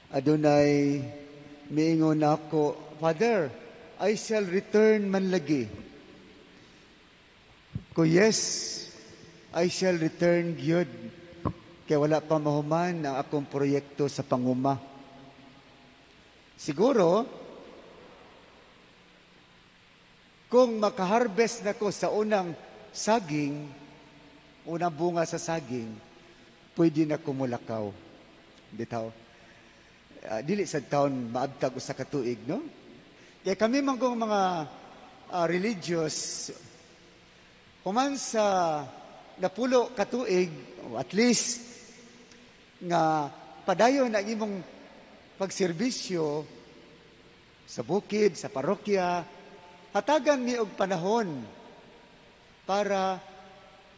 Adunay miingon nako, "Father, I shall return man lagi." Ko, "Yes, I shall return gyud. Kay wala pa mahuman ang akong proyekto sa panguma." Siguro, kung makaharvest na ko sa unang saging, unang bunga sa saging, pwede na ko mulakaw. Bitaw. Dili sa taon maabtag usa ka tuig, no? Kaya kami man kong mga religious, human sa 10 ka tuig, o at least, nga padayon ang imong pagserbisyo sa bukid, sa parokya, hatagan mi og panahon para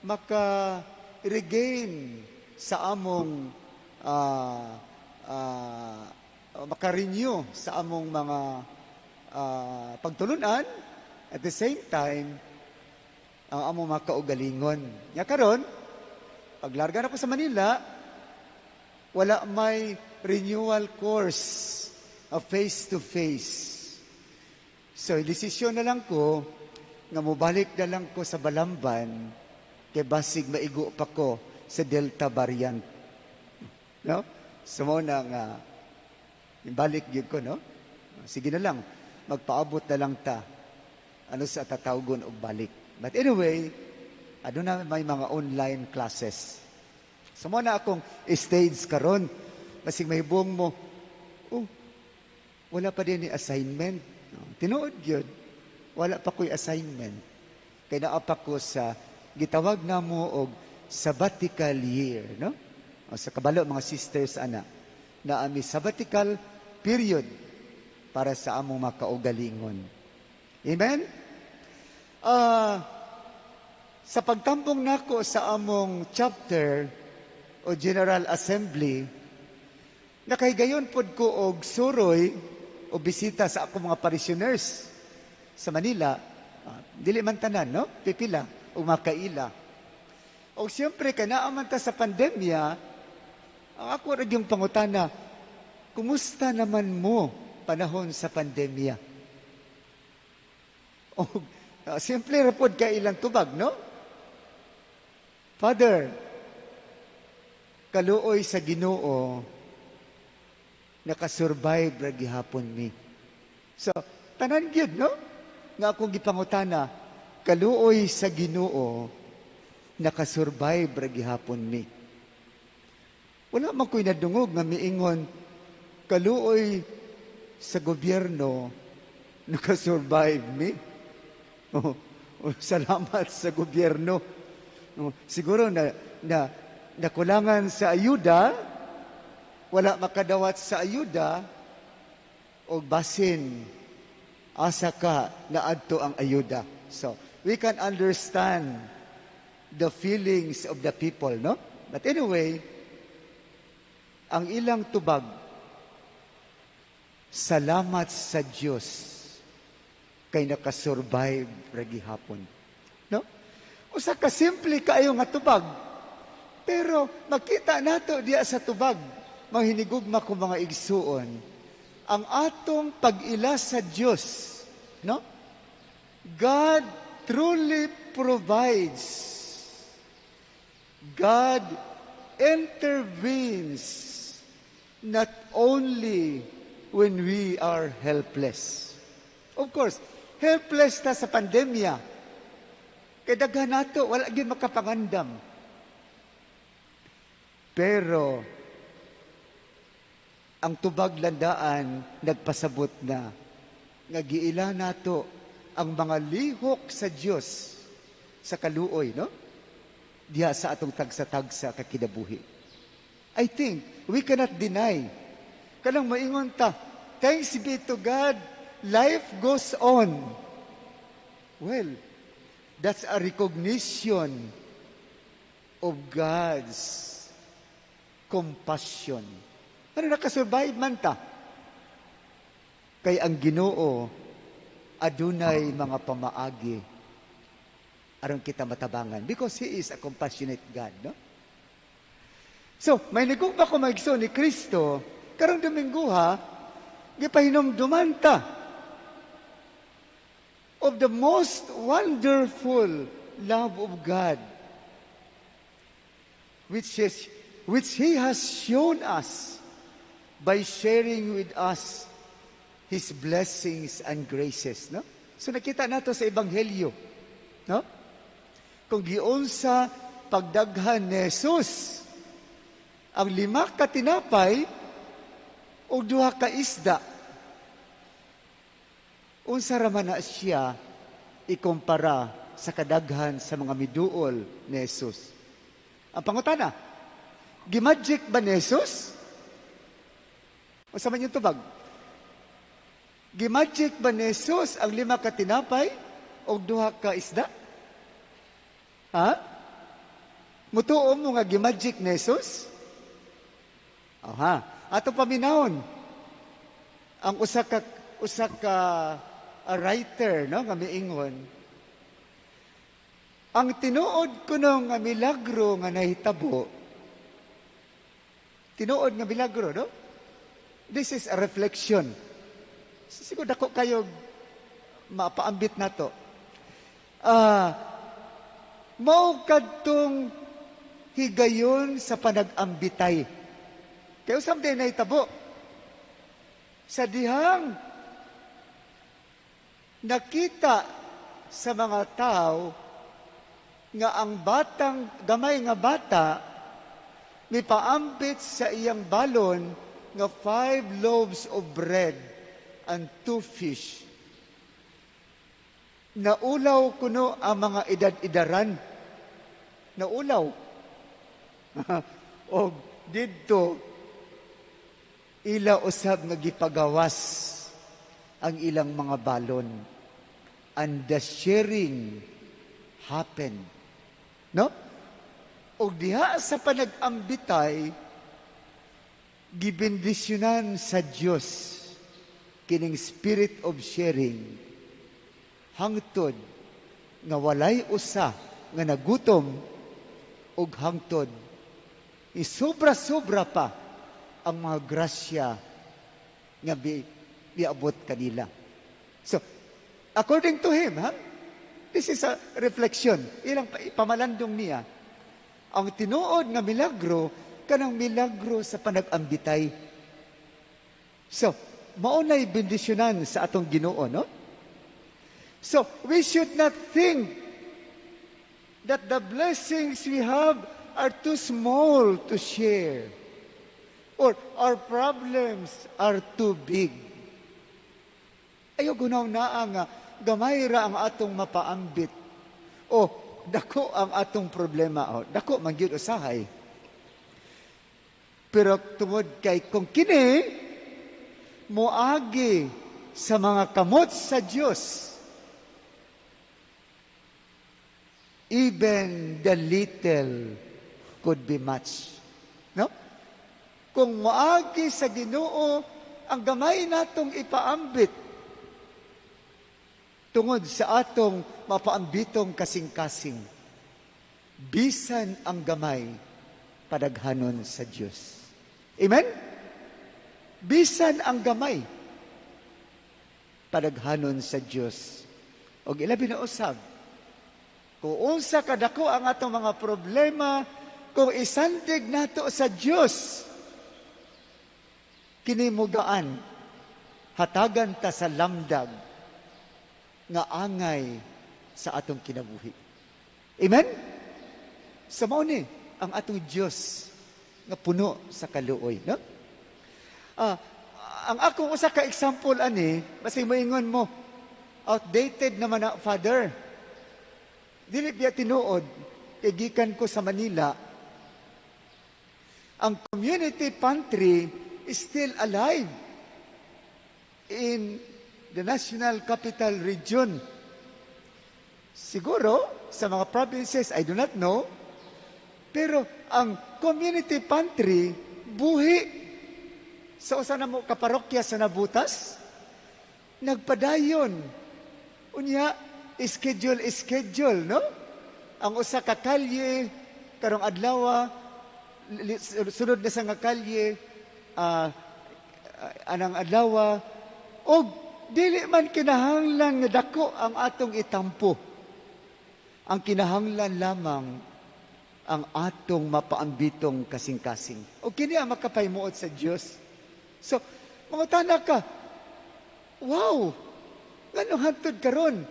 maka-regain sa among maka-renew sa among mga pagtulunan, at the same time ang among mga kaugalingon. Nya karon, paglarga na ko sa Manila, wala may renewal course of face to face. So, desisyon na lang ko nga mobalik na lang ko sa Balamban kay basig maigo pa ko sa Delta variant. No? So mao na nga balik gyud ko, no? Sige na lang, magpaabot na lang ta ano sa tatawgon og balik. But anyway, aduna may mga online classes. So mao na akong stage karon. Basig mahibong mo, "Oh, wala pa din ni assignment." No, tinuod gyud. Wala pa ko'y assignment. Kay naa pa ko sa gitawag namo og sabbatical year, no? O, sa kabalo mga sisters ana, na ami sabbatical period para sa among mga kaugalingon. Amen? Sa pagtambong nako sa among chapter o General Assembly, nakahigayon pod ko og suroy o bisita sa akong mga parishioners sa Manila. Dili man tanan, no? Pipila o makaila. O siyempre, kay naa man ta sa pandemya, ang ako ra yung pangutana, "Kumusta naman mo panahon sa pandemya?" O, simple ra pod kay ilang tubag, no? "Father, kaluoy sa Ginoo, nakasurvive ra gihapon mi." So, tanan gyud, no? Nga akong gipangutana, "Kaluoy sa Ginoo, nakasurvive ra gihapon mi." Wala man ko'y nadungog nga miingon, "Kaluoy sa gobyerno, nakasurvive mi. Oh, salamat sa gobyerno." Oh, siguro na nakulangan sa ayuda, wala makadawat sa ayuda, o basin asa ka na adto ang ayuda. So, we can understand the feelings of the people, no? But anyway, ang ilang tubag, "Salamat sa Diyos kay nakasurvive ra gihapon." No? Usa ka simple kaayo nga tubag. Pero makita nato diya sa tubag, mga hinigugma ko mga igsuon, ang atong pag-ila sa Diyos, no? God truly provides. God intervenes not only when we are helpless. Of course, helpless ta sa pandemya. Kay daghan nato wala gyud makapangandam. Pero ang tubag landaan nagpasabot na nga giila nato ang mga lihok sa Dios sa kaluoy, no? Diha sa atong tagsa-tagsa ka kinabuhi. I think we cannot deny. Kanang maingon ta, "Thanks be to God, life goes on." Well, that's a recognition of God's compassion. Ano, nakasurvive man ta? Kay ang Ginoo adunay mga pamaagi aron kita matabangan because He is a compassionate God, no? So, may nigugma ko mga igsoon ni Kristo, Karong Domingo ha, gipahinumduman ta of the most wonderful love of God, which He has shown us by sharing with us His blessings and graces, no? So nakita nato sa Ebanghelyo, no? Kung giunsa pagdaghan ni Jesus ang lima ka tinapay ug duha ka isda, unsa ra man na siya ikumpara sa kadaghan sa mga miduol ni Jesus? Ang pangutana, gimagic ba ni Jesus? Unsa man yung tubag? Gimagic ba ni Jesus ang lima ka tinapay o duha ka isda? Ha? Mutuo mo nga gimagic ni Jesus? Aha. Ato paminawon ang usa ka a writer, no, nga miingon, ang tinuod kuno nga milagro nga nahitabo, tinuod nga milagro, no? This is a reflection. Siguro dako kayo mapaambit nato. Mao kadtong higayon sa panag-ambitay. Kay unsa man nahitabo? Sa dihang nakita sa mga tao nga ang batang gamay nga bata mipaambit sa iyang balon nga 5 loaves of bread and two fish. Naulaw kuno ang mga edad-edaran. Naulaw. O didto ila usab nga gipagawas ang ilang mga balon. And the sharing happened. No? Og diha sa panag-ambitay, gibendisyonan sa Dios kining spirit of sharing hangtod nga walay usa nga nagutom ug hangtod isobra-sobra pa ang mga grasya nga biabot kanila. So, according to him, ha? This is a reflection. Ilang pamalandong niya. Ang tinuod nga milagro, kanang milagro sa panag-ambitay. So, mao na'y bendisyonan sa atong Ginoo, no? So, we should not think that the blessings we have are too small to share or our problems are too big. Ayaw gunaw na nga gamay ra ang atong mapaambit o dako ang atong problema, o dako man gyud usahay. Pero tungod kay kung kini moagi sa mga kamot sa Dios, even the little could be much. No? Kung moagi sa Ginoo ang gamay natong ipaambit tungod sa atong mapaambitong kasing-kasing, bisan ang gamay padaghanon sa Dios. Amen? Bisan ang gamay padaghanon sa Dios. Og ilabi na usab, kung unsa kadako ang atong mga problema, kung isandig nato sa Dios, kini mugaan, hatagan ta sa lamdag nga angay sa atong kinabuhi. Amen? Sa mao ni ang atong Dios nga puno sa kaluoy, no? Ang akong usa ka example ani, basig moingon mo, "Outdated naman na, Father." Dili biya tinuod, kay gikan ko sa Manila, ang community pantry is still alive in the National Capital Region. Siguro, sa mga provinces, I do not know, pero ang community pantry, buhi sa usa namo ka parokya sa Navotas, nagpadayon. Unya, schedule, schedule, no? Ang usa ka kalye, karong adlaw, sunod na sa nga kalye, Anang adlaw, og dili man kinahanglan nga dako ang atong itampo. Ang kinahanglan lamang ang atong mapaambitong kasing-kasing. O kini ang makapahimuot sa Dios. So, mangutana ka, "Wow, ngano hantod karon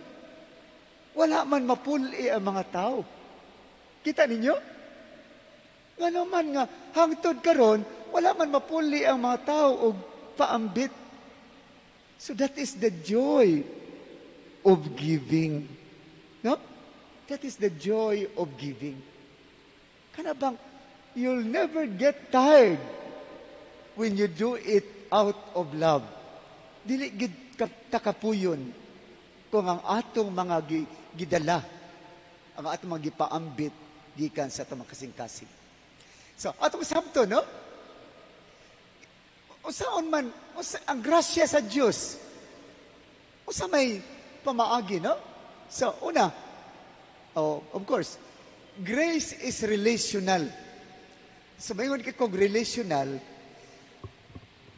wala man mapuli ang mga tao?" Kita ninyo? Ngano man nga hangtod karon wala man mapuli ang mga tao og paambit? So that is the joy of giving. No? That is the joy of giving. Kana bang you'll never get tired when you do it out of love. Dili gid takapuyon kung ang atong mga gidala, ang atong mga gipaambit gikan sa atong mga kasing-kasing. So, atong sabto, no? Usaon man, usa, ang grasya sa Dios, usa may pamaagi, no? So, una, oh, of course, grace is relational. So, maingon kay kog relational,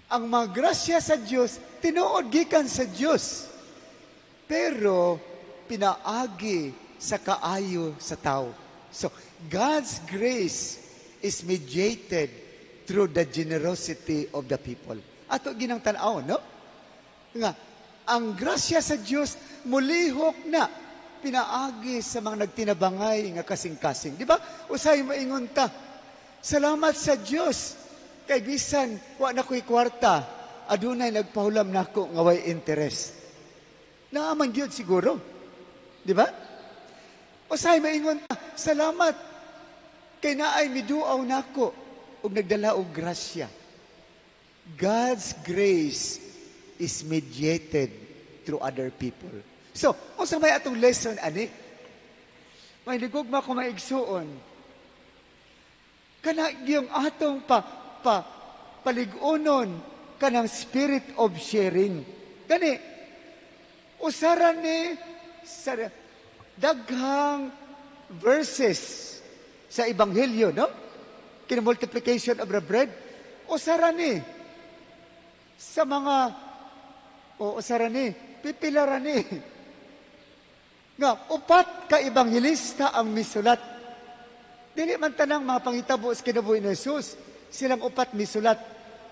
ang mga grasya sa Dios, tinuod gikan sa Dios. Pero, pinaagi sa kaayo sa tao. So, God's grace is mediated through the generosity of the people. Ato ginang tan-aw, no? Nga, ang grasya sa Dios mulihok na pinaagi sa mga nagtinabangay nga kasing-kasing. Di ba? Usay maingon ta, "Salamat sa Dios kay bisan wa na ko'y kwarta, adunay nagpahulam nako nga way interest." Naaman gyud siguro. Di ba? Usay maingon ta, "Salamat kay naay miduaw nako ug nagdala og grasya." God's grace is mediated through other people. So, unsa may atong lesson ani? May nigugma ko maigsuon. Kana yung atong pa, pa palig-unon kanang spirit of sharing. Gani, usaran ni sa daghang verses sa Ebanghelyo, no? Kini multiplication of the bread, usaran ni sa mga o usaran ni, pipilaran ni nga upat ka ebanghelista ang misulat. Dili man tanang mga pangitabo sa kinabuhi ni Jesus, silang upat misulat.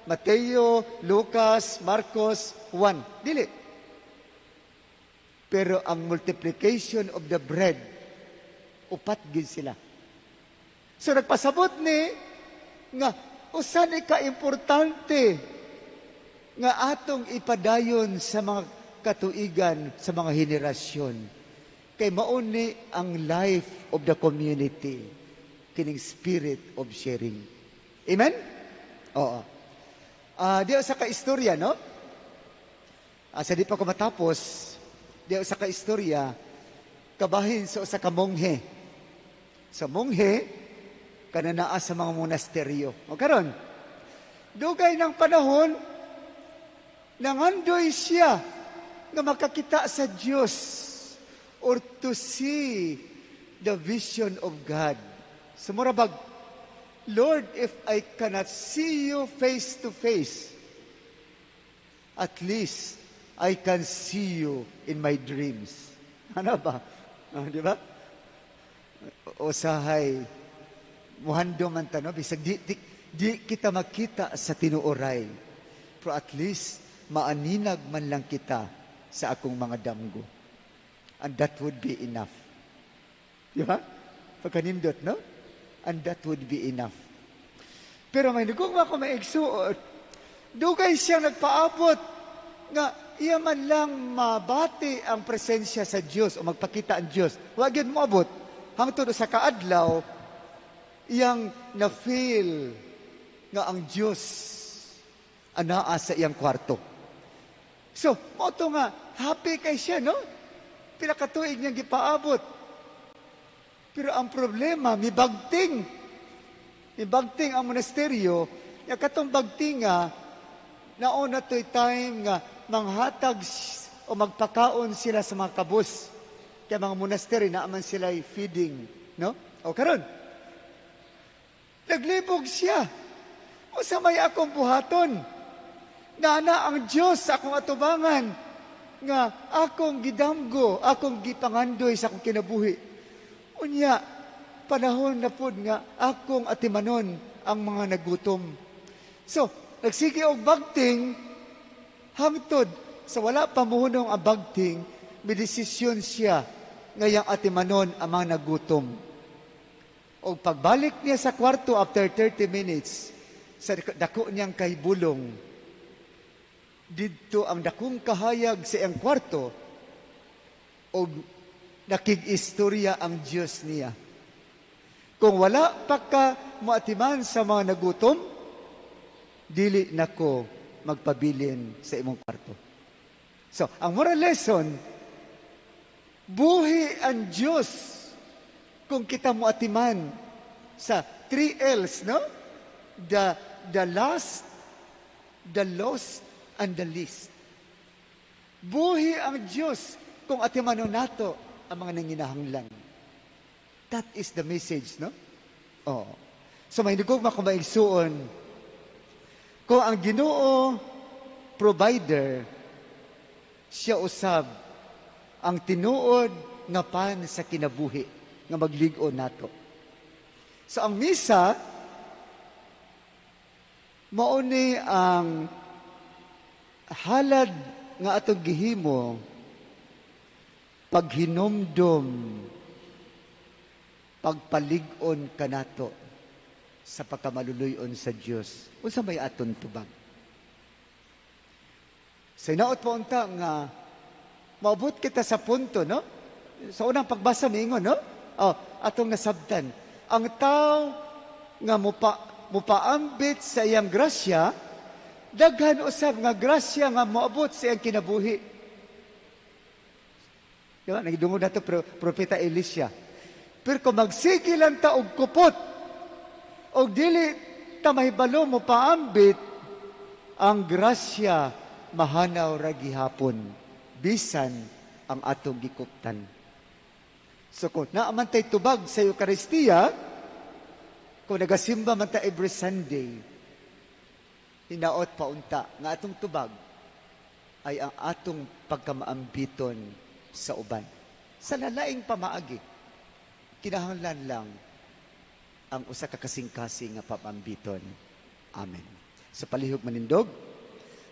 Mateo, Lucas, Marcos, Juan. Dili. Pero ang multiplication of the bread, upat gid sila. So nagpasabot ni nga usa ni ka importante nga atong ipadayon sa mga katuigan, sa mga henerasyon. Kay mauni ang life of the community, kining spirit of sharing. Amen? Oo. Di sa ka-istorya, no? Sa di pa ko matapos, di sa ka-istorya, kabahin sa usa ka monghe. Sa monghe, kananaa sa mga monasteryo. O karon, dugay ng panahon, nangandoy siya nga makakita sa Dios or to see the vision of God. So mura bag, "Lord, if I cannot see you face to face, at least I can see you in my dreams." Ano ba? Ah, di ba? Usahay, muhandom man ta, no? Bisag di kita makita sa tinuoray. Pero at least, maaninag man lang kita sa akong mga damgo. And that would be enough. Di ba? Pagkanindot, no? And that would be enough. Pero may nagugma ko maigsuot, dugay siya nagpaabot nga iya man lang mabati ang presensya sa Dios o magpakita ang Dios. Wa gyud moabot. Hangtod sa kaadlaw iyang na-feel nga ang Dios anaa sa iyang kwarto. So, mao to nga happy kay siya, no? Pila ka tuig niyang gipaabot. Pero ang problema, mibagting. Mibagting ang monasteryo, ya katong bagting nga, nauna to'y time nga manghatag o magpakaon sila sa mga kabus. Kaya mga monastery, naaman sila feeding. No? O karon, naglibog siya. O sa may akong buhaton. Naa na ang Diyos sa akong atubangan nga akong gidamgo, akong gipangandoy sa akong kinabuhi. Unya, panahon na pud nga akong atimanon ang mga nagutom. So, nagsige og bagting hangtod sa wala pa muhunong ang bagting, may desisyon siya nga iyang atimanon ang mga nagutom. O pagbalik niya sa kwarto after 30 minutes, sa dako niyang kahibulong, didto ang dakong kahayag sa iyang kwarto, og nakig-istorya ang Diyos niya. "Kung wala pa ka moatiman sa mga nagutom, dili nako magpabilin sa imong kwarto." So, ang moral lesson, buhi ang Diyos kung kita moatiman sa three L's, no? The last, the lost, and the least. Buhi ang Diyos kung atimanon nato ang mga nanginahanglan. That is the message, no? Oh. So may hinigugma ko maigsuon, kung ang Ginoo provider, siya usab ang tinuod nga pan sa kinabuhi nga maglig-on nato. So ang misa mao ni ang halad nga atong gihimo paghinumdom, pagpalig-on kanato sa pagkamaluluy-on sa Dios. Unsa may aton tubag? Sa hinaot pa unta nga maabot kita sa punto, no? Sa unang pagbasa miingon, no? Oh, atong nasabtan. Ang tao nga mupaambit sa iyang grasya, daghan usab nga grasya nga moabot sa iyang kinabuhi. Diba? Nagdungog nato Propeta Elisha. Pero kung magsige lang ta og kupot, og dili ta mahibalo mo paambit, ang grasya mahanaw ra gihapon bisan ang atong gikuptan. So kung naa man tay tubag sa Eukaristiya, kung nagasimba man ta every Sunday, hinaot paunta nga atong tubag ay ang atong pagkamaambiton sa uban. Sa lalaing pamaagi, kinahanglan lang ang usa ka kasing-kasing nga pamambiton. Amen. Sa palihog manindog,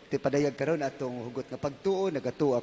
ti padayag karon atong hugot nga pagtuo, nagatuo.